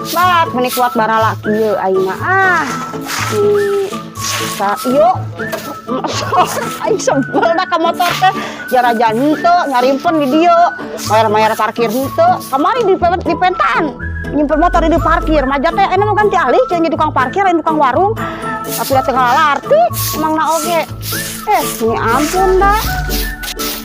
Bat meni kuat barala kieu aing mah ah. Sa ieu aing sebel dah ka motor teh. Jarajan henteu nyarimpen di dieu. Mayar-mayar parkir henteu. Kamari di pentaan. Nyimpen motor di parkir. Maja teh enak mau ganti alih cenah jadi tukang parkir lain tukang warung. Tapi da teu ngalarti emang na oge. Ini ampun dah.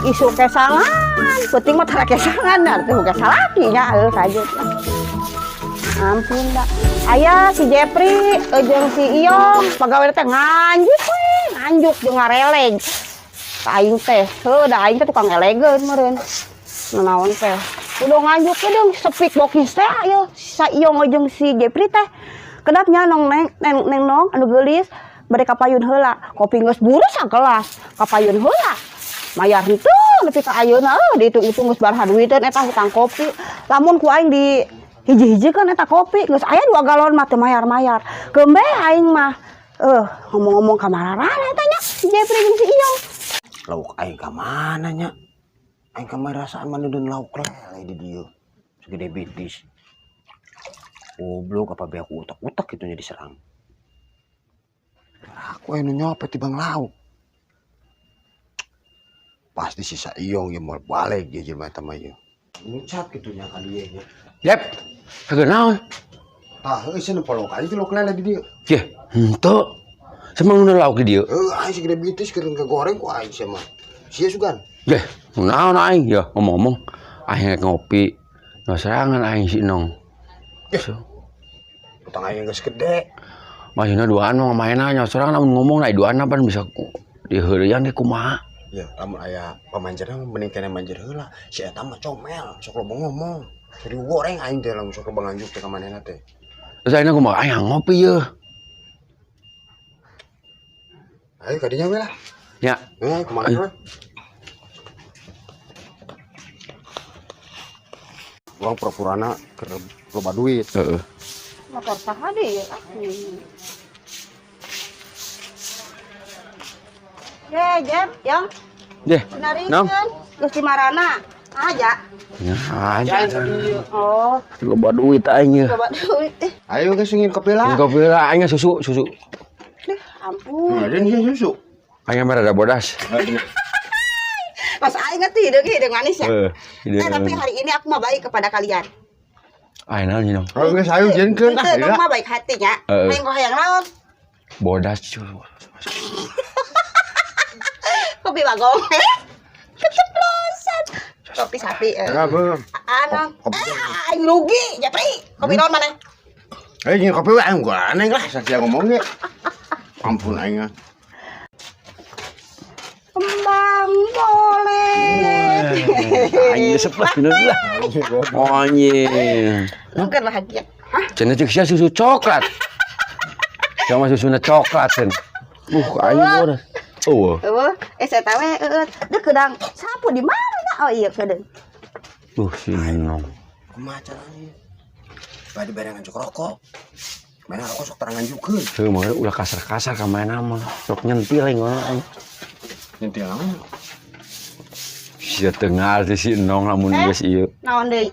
Isu kesangan, penting mah tara kesangan, nah teh bukan salaki nya heuh saja. Ampun dah. Aya si Jepri jeung si Iyong, pagawe teh nganjuk we, nganjuk jeung ngareleg. Ka aing teh, heuh da aing teh tukang elegeun meureun. Nanaon teh. Udah nganjuk we deung sepik bokis teh aya sa Iyong jeung si Jepri teh. Kedapnya nong neng neng neng nong anu geulis bade kapayun heula. Kopi geus burus sagelas, kapayun heula. Mayar henteu nepi ka ayeuna euy dihitung-hitung geus baraha duiteun eta hutang kopi. Lamun ku aing di hiji-hiji kan eta kopi geus aya 2 galon mah teu mayar-mayar. Keun bae aing mah. Ngomong-ngomong ka mararana eta nya si Jepri jeung si Iyong. Lauk aing ka mana nya? Aing kamari rasaan mah neudeun lauk lele di dieu. Segede bitis. Goblok apa be aku utak-utak gitu nya diserang. Aku anu nyopet tibang lauk. Pasti sisa Iyong yang mau balik dia jelema eta mah ieu. Ngucap gitu nya ka dieu nya. Jep, kagak naon. Tah heueuh cenah polok aing teh lauk lele di dieu. Yeh, henteu. Semang nu lauk di dieu. Heuh aing segede bitis keur ngegoreng ku aing sia mah. Sia sugan. Yeh, naon aing? Ya, ngomong-ngomong, aing rek ngopi. Nah, serangan aing si Nong. So, Utang aing geus gede. Maksudnya duaan mah main nya sorangan lamun ngomong na duaan apa bisa diheureyan deh kumaha. Ya, lamun aya pamanjerna mah mending keneh manjer heula. Si eta mah comel, sok loba ngomong. Jadi goreng aing teh lamun sok loba nganjuk teh ka manehna teh. Terus aing kumaha aing ngopi ye. Ayo kadinya we lah. Ya. Kumaha we? Urang pura-purana keur loba duit. Heeh. Motor saha deui ya? Ye, Jep, yang Deh. Nong. narikeun geus di marana. Aja. Ya, aja. Oh, Loba duit aing ye. coba duit. Ayo geus ngin kopi lah. Kopi lah aing susu, susu. Deh, ampun. Nah, dan susu. Aing mah rada bodas. Pas aing ngerti hideung hideung manis ya. Heeh. Tapi hari ini aku mah baik kepada kalian. Aing naon sih, Nong? Oh, geus ayo jieunkeun ah. Itu mah baik hatinya. Heeh. Aing kok hayang naon? Bodas cuy. Kopi bagong. Keceplosan. Kopi sapi. Enggak, Anu, Kopi. Aing rugi, Jepri. Kopi naon mana? Eh, ngin kopi we aing aneh lah sasia ngomong ge. Ampun aing ah. Kembang boleh. Aing sebelah bener lah. Anjing. Bukan bahagia. Hah? Cenah cek sia susu coklat. Sama susuna coklat cenah. Aing bodas. Oh. Eueuh, saya tahu eueuh. Deu keudang sapu di mana nya? Oh iya keudang. Si Nong. Kumaha caranya? Bade bere nganjuk rokok. Mana rokok sok terang nganjukeun. Heuh mah ulah kasar-kasar ka mana mah. Sok nyentil aing ngono aing. Nyentil naon? Sia teu ngarti si Nong lamun geus ieu. Naon deui?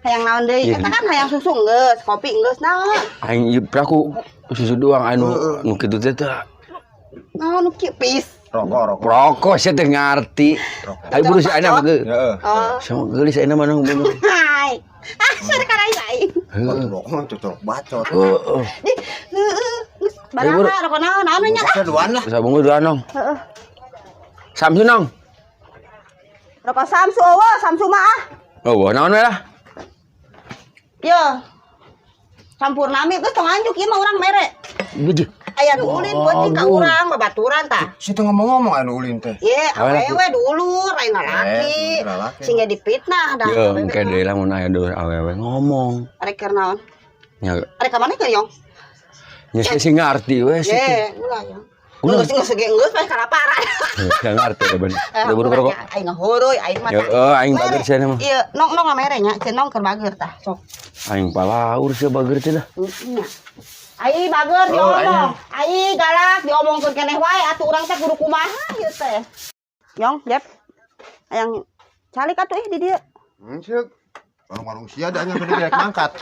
Hayang naon deui? Iya. Eta kan hayang susu geus, kopi geus naon? Aing ieu peraku susu doang anu nu kitu teh teh. Naon nu kieu pis? Rokok, rokok. Rokok sia teu ngarti. Aing buru si aing mah ge. Heeh. Oh. Sama geulis aing mah nong bener. Hai. Ah, sare ka aing. Heeh. Rokok mah cocok bacot. Heeh. Di, heueuh, geus Ayo, buru. baraha rokok naon naon nya? Rokok duaan lah. Sabungku duaan nong. Heeh. Samsu nong. Rokok Samsu eueuh, Samsu mah ah. Oh, naon we lah. Yo. Campur nami geus tong anjuk ieu mah urang mere. Beuh. Aya nu ulin penting ka urang babaturan tah. Si teu ngomong-ngomong anu ulin teh. Ye, awewe dulur, lain lalaki. Lalaki. Sing jadi fitnah dah. Yo, engke deui lamun aya dulur awewe ngomong. Arek keur naon? Nya, Arek ka mana keur yong? nya sih ngarti we sih. Ye, ulah yong. Ulah. Geus geus ge geus bae kalaparan. Enggak ngarti ya bener. Udah buru rokok. Aing ngahuruy, aing mah. Ya, aing bager sia mah. Iya, nong nong ngamere nya, cenong keur bager tah, sok. Aing palaur sia bager teh dah. Nya. Ai bager diomong. Ai galak diomongkeun keneh wae atuh urang teh kudu kumaha ieu teh. Yong, Jep. Hayang calik atuh ih di dieu. Ceuk. Warung-warung sia da nya gede rek mangkat.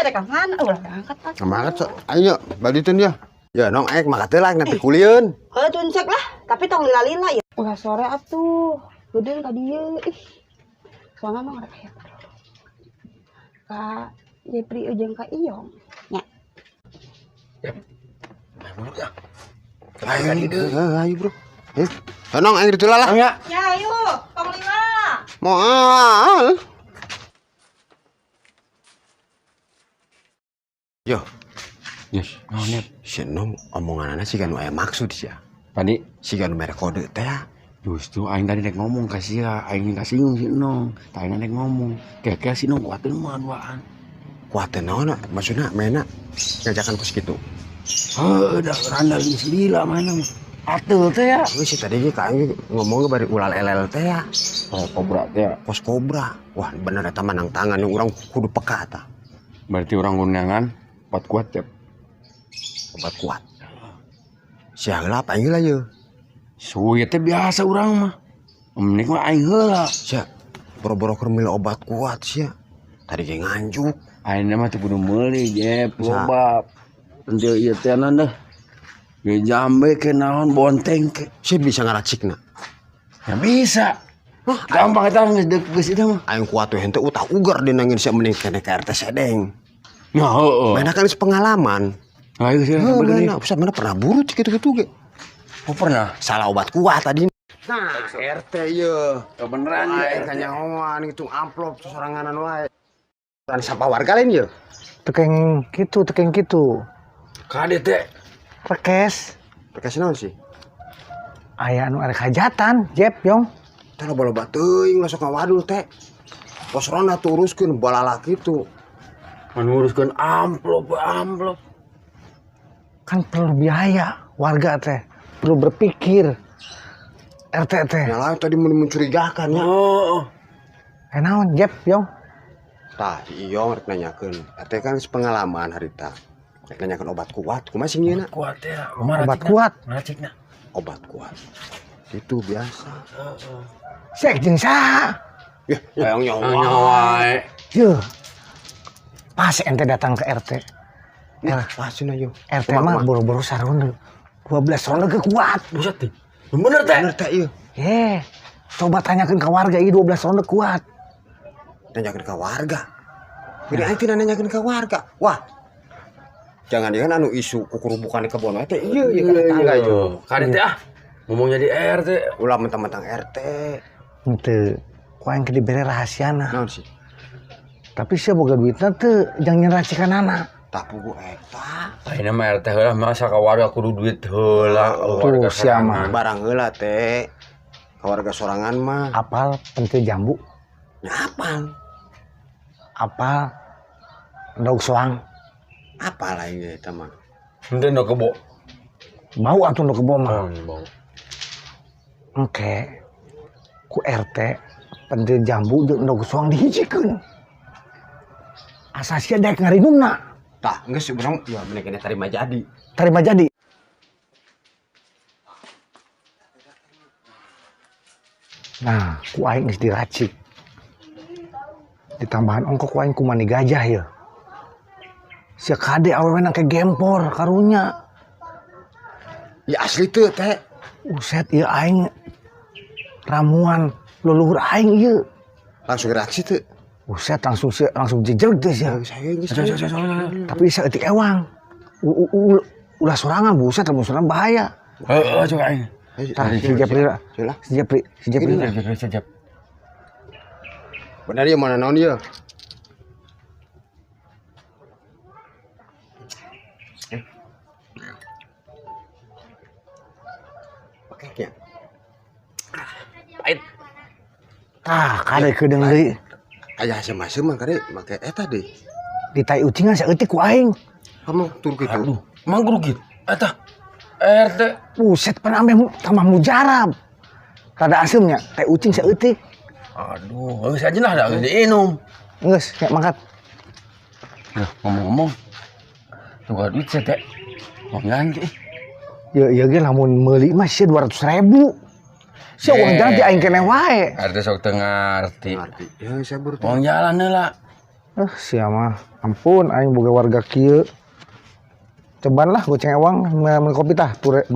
teh rek ka mana? Ulah angkat ah. Semangat sok. Ayo baliteun ya. Ya Nong aek maka teh lah nanti kulieun. Heuh tuncek lah, tapi tong lila-lila ya. Ulah sore atuh. Geudeung ka dieu. Ih. Soalna mah rek aya. Ka Jepri jeung ka Iyong. Nya. Ya. Ayo ayo bro. Eh, Nong aing ditu lah. Ya. Ya ayo, tong lila. Moal. Yo, Yes, naon Nep? si Nong omonganana siga nu aya maksud sia. Tadi Siga nu mere kode teh. justru aing tadi rek ngomong ka sia, aing kasinggung si Nong. Tah aing rek ngomong, kira-kira si Nong kuatin mah duaan. Kuatin naon maksudna mena ngajakan kos kitu. Heuh, da randa geus lila mana mah. Ateul teh ya. Geus sih tadi ge ka aing ngomong ge bari ulal elel teh ya. Oh, kobra teh ya. Kos kobra. Wah, bener eta mah nang tangan yang urang kudu peka tah. Berarti orang undangan obat kuat ya. Obat kuat. Sia heula apa aing heula ye? Suwi teh biasa urang mah. Mending mah aing heula. Sia boro-boro keur milu obat kuat sia. Tadi ge nganjuk. Aing mah teu kudu meuli Jep, Sa. loba. Henteu ieu teh dah. Ge jambe ke naon bonteng ke. Sia bisa ngaracikna. Ya bisa. Hah, Gampang eta geus deuk geus itu mah. aing kuat we henteu utah ugar dinangin sia mending kene ka RT Sedeng. Nah, heeh. Mana kan geus pengalaman. Ayo sih, Heuh, begini. mana, Ustaz mana pernah burut gitu-gitu ge. Oh, pernah. Salah obat kuat tadi. Nah, RT ye. Oh, beneran Aing kanyahoan ngitung amplop soranganan wae. Kan sapa warga lain ye. Tekeng kitu, tekeng kitu. Kade teh. Rekes Rekes naon sih? aya anu arek hajatan, Jep, Yong. Teh loba-loba teuing lah sok ngawadul teh. Pos ronda turuskeun balala kitu. Nguruskeun amplop, amplop. Kan perlu biaya warga teh, perlu berpikir. RT teh. Yang lain tadi mun mencurigakan ya. Oh, Eh naon, Jep, Yong? Tah, si Iyong rek nanyakeun. RT kan geus pengalaman harita. Rek nanyakeun obat kuat, kumaha sih nyieuna? kuat ya. Kumaha Obat kuat. Racikna. Obat kuat. Itu biasa. Sek jeung saha? Ya, yang nyawa. Nyawa. Yeuh. Pas ente datang ke RT. Ya, pasti na yo. RT mah boro-boro saronde. 12 ronde ge kuat. Buset teh. Bener teh. Bener teh ieu. Ye, coba tanyakeun ke warga ieu 12 ronde kuat. Nanyakeun ka warga. Jadi aing tidak nanyakeun ka warga. Wah. Jangan-jangan anu isu kukurubukan di kebon wae teh ieu ieu ka tetangga ieu. Kade teh ah. Ngomong jadi RT. Ulah mentang-mentang RT. Henteu. Ku aing keur dibere rahasiana. Naon sih? Tapi sia boga duitna teu jang nyen racikanana. Tah pugu eta. Ayeuna mah RT heula masa ka warga kudu duit heula. Tuh, sia mah. Barang heula teh. Ka warga sorangan mah. Apal pentil jambu, Nya apal. apal endog soang. Apal aing eta mah. Henteu nu kebo. Bau atuh nu kebo mah. Oh, bau. Engke ku RT pentil jambu jeung endog soang dihijikeun. Asa sia daek ngarinumna. Tah, geus urang ya mending kena tarima jadi. Tarima jadi. Nah, ku aing geus diracik. Ditambahan ongkok ku aing ku mani gajah ya. Sia kade awewe ke gempor karunya. Ya asli teu teh. Uset ieu aing ramuan leluhur aing ieu. Langsung reaksi teu. Uset langsung langsung jejeg teh sia. Saya geus. Tapi saeutik ewang. Ulah sorangan buset lamun sorangan bahaya. Heeh, coba aing. Tah si Jepri lah. Si Jepri, si Jepri. Sejap. Benar ya mana naon ieu? Oke, ya. Pahit. Tah kade kedeung deui. Aya asem-asem mah kade make eta deh. Di tai ucingan saeutik ku aing. Kamu tur kitu. Aduh, emang kudu kitu. Eta RT. Buset pan ameh tambah mujarab. Rada asemnya, tai ucing saeutik. Aduh, geus aja lah da geus diinum. Geus, ya mangkat. Ya, ngomong-ngomong. Tunggu duit sih teh. Mau ganti. Ya ieu ge lamun meuli mah sia 200.000. Sia uang jalan di aing keneh wae. RT sok teu ngarti. Ngarti. Ya saya baru Uang jalan heula. Sia mah. Ampun aing boga warga kieu. Ceban lah goceng ewang meuli kopi tah 20.000.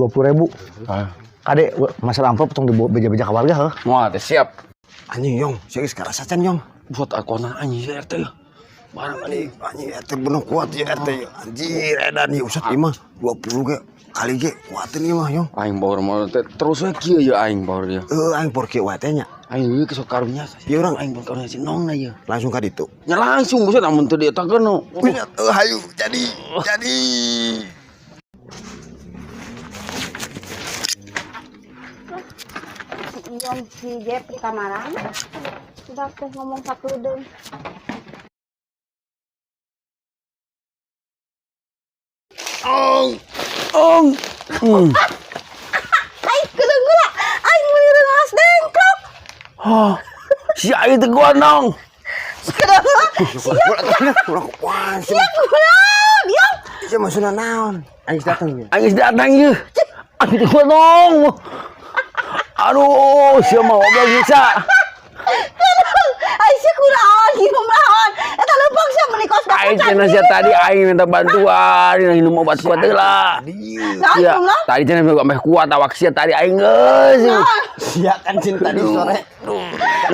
Ah. Kade masalah amplop tong dibawa beja-beja ka warga heuh. Moal teh siap. Anjing yong, sia geus karasa can yong. Buat akona anjing si RT. Barang Anjing, anjing RT bener kuat ya RT. Anjir edan ieu usat ieu mah 20 ge kali ge kuatin ieu mah yong. Aing baur mah teh terus we kieu ya aing baur ya. Heuh aing por kieu wae teh nya. Aing ieu kesok karunya. Ieu urang aing baur karunya si Nong na ieu. Langsung ka ditu. Nya langsung buset amun teu dietakeun nu. Buset, hayu jadi jadi. Si Iyong si Jepri kamaran. Sudah teh ngomong sakedeung. Ong. Ong. Aing kedeung gula. Aing meuli reungas dengklok. Oh. Si aing teh gua Nong. Kedeung gula. Urang kuat. Sia gula. Yong. Sia maksudna naon? Aing geus dateng ya. Aing geus datang ieu. Aing teh gua Nong. Aduh, sia mah goblok bisa. Aing sia kunaon minum naon. Eta leumpang sia meuli kos Aing cenah sia tadi aing minta bantuan, minum obat kuat heula. Naon Sia, minum naon? tadi cenah meh kuat awak sia tadi aing geus. Sia kan cin tadi sore.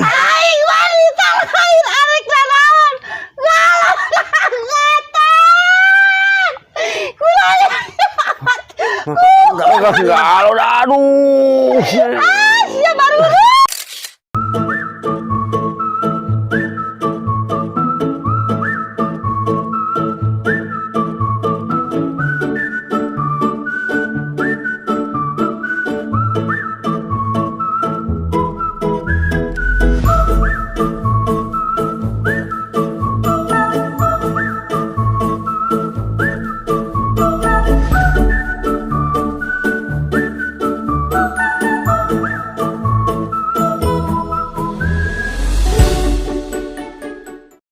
Aing wanita lain arek naon. Ngalah ngatan. Kunaon? Enggak, aduh.